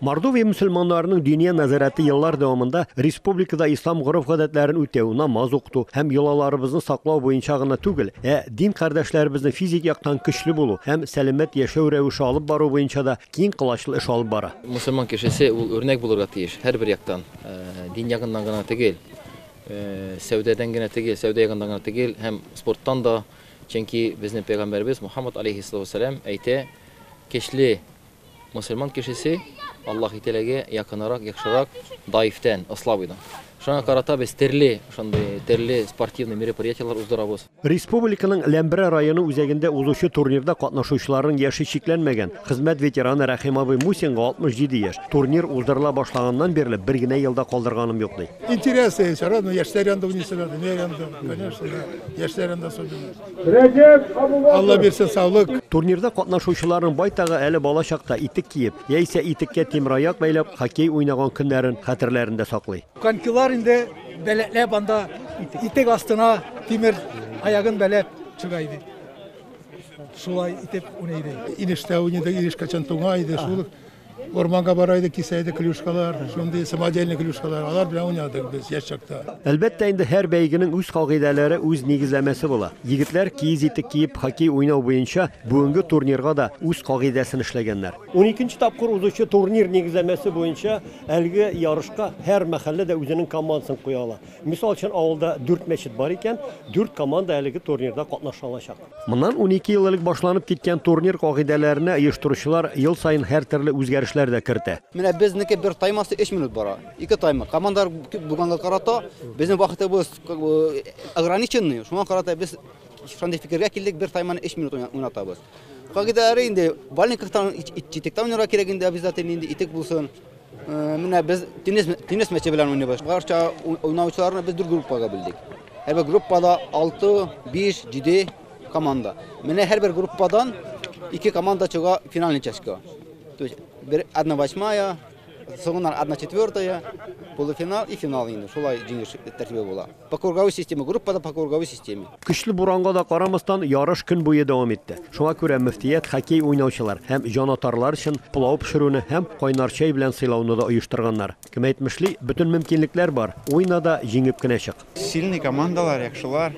Мордовия мөселманнарының Диния нәзарәте еллар дәвамында республикада ислам гореф-гадәтләрен үтәү, намаз укыту һәм йолаларыбызны саклау буенча гына түгел, ә дин кардәшләребезне физик яктан көчле булу һәм сәламәт яшәү рәвеше алып бару буенча да киң колачлы эш алып бара. Мөселман кешесе ул үрнәк булырга тиеш һәрбер яктан. Дин ягыннан гына түгел, сәүдәдән генә түгел, сәүдә ягыннан гына түгел һәм спорттан да. Чөнки безнең пәйгамбәребез Мухаммад алейһиссалату вәссәлам әйтә, көчле мөселман кешесе Аллаһ Тәгаләгә якынрак, яхшырак даифтән, слабыйдан. Шуңа карата без төрле, шундый төрле спортивный мероприятияләр уздырабыз. Республиканың Ләмберә районы үзәгендә узучы турнирда катнашучыларның яше чикләнмәгән. Хезмәт ветераны Рәхим абый Мусинга 67 яшь. Турнир уздырыла башлаганнан бирле бер генә ел да калдырганым юк, ди. Интересно, все равно яшьләр янында уйныйсы надо, не янында, конечно, да. Яшьләр янында особенно. Алла бирсен саулык. Турнирда катнашучыларның байтагы әле бала чакта итек киеп, яисә итеккә тимераяк бәйләп хоккей уйнаган көннәрен хәтерләрендә саклый. Конькилар инде бәләкләп анда итек астына тимер аягын бәләп чыга иде. Шулай итеп уйный иде. Инештә уйныйды, инеш качан туңа иде, шул урманга бара идек, кисә идек клюшкалар, шундый самодельный клюшкалар, алар белән уйнадык без яшь чакта. Әлбәттә инде, һәр бәйгенең үз кагыйдәләре, үз нигезләмәсе була. Егетләр киез итек киеп хоккей уйнау буенча бүгенге турнирга да үз кагыйдәсен эшләгәннәр. 12 тапкыр узучы турнир нигезләмәсе буенча әлеге ярышка һәр мәхәллә дә үзенең командасын куя ала. Мисал өчен, авылда дүрт мәчет бар икән, дүрт команда әлеге турнирда катнаша алачак. Моннан 12 ел элек башланып киткән турнир кагыйдәләренә оештыручылар ел саен һәртөрле үзгәрешләр дә кертә. Менә безнеке бер таймасы 3 минут бара. Ике тайма. Командалар күп булганга карата безнең вакытыбыз как бы ограниченный. Шуңа карата без шундый фикергә килдек, бер тайманы 3 минут уйнатабыз. Кагыйдәләре инде валенкахтан, читектән уйнарга кирәк инде, обязательно инде итек булсын. Менә без теннис мячы белән уйныйбыз. Барча уйнаучыларны без дүрт группага бүлдек. Һәрбер группада 6, 5, 7 команда. Менә һәрбер группадан ике команда чыга финальный частька. То есть бер 1/8, соңыннан 1/4, полуфинал и финал инде. Шулай җиңеш тәртибе була. По круговой системе, группада по круговой системе. Көчле буранга да карамастан, ярыш көн буе дәвам итте. Шуңа күрә мөфтият хоккей уйнаучылар һәм җанатарлар өчен пылау пешерүне һәм кайнар чәй белән сыйлауны да оештырганнар. Кем әйтмешли, бөтен мөмкинлекләр бар. Уйна да җиңеп кенә чык. Сильный командалар, яхшылар.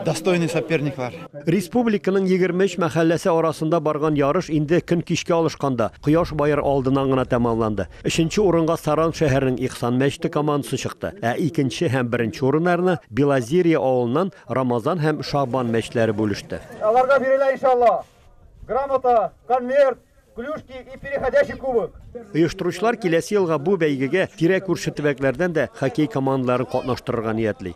Достойный соперниклар. Республиканың 23 мәхәлләсе арасында барган ярыш инде көн кичкә алышканда, кояш баер алдыннан гына тәмамланды. Өченче урынга Саран шәһәренең Ихсан мәчете командасы чыкты. Ә икенче һәм беренче урыннарны Белозерье авылыннан Рамазан һәм Шабан мәчетләре бүлеште. Аларга бирелә иншалла грамота, конверт, клюшки и переходящий кубок. Оештыручылар киләсе елга бу бәйгегә тирә-күрше төбәкләрдән дә хоккей командаларын катнаштырырга ниятли.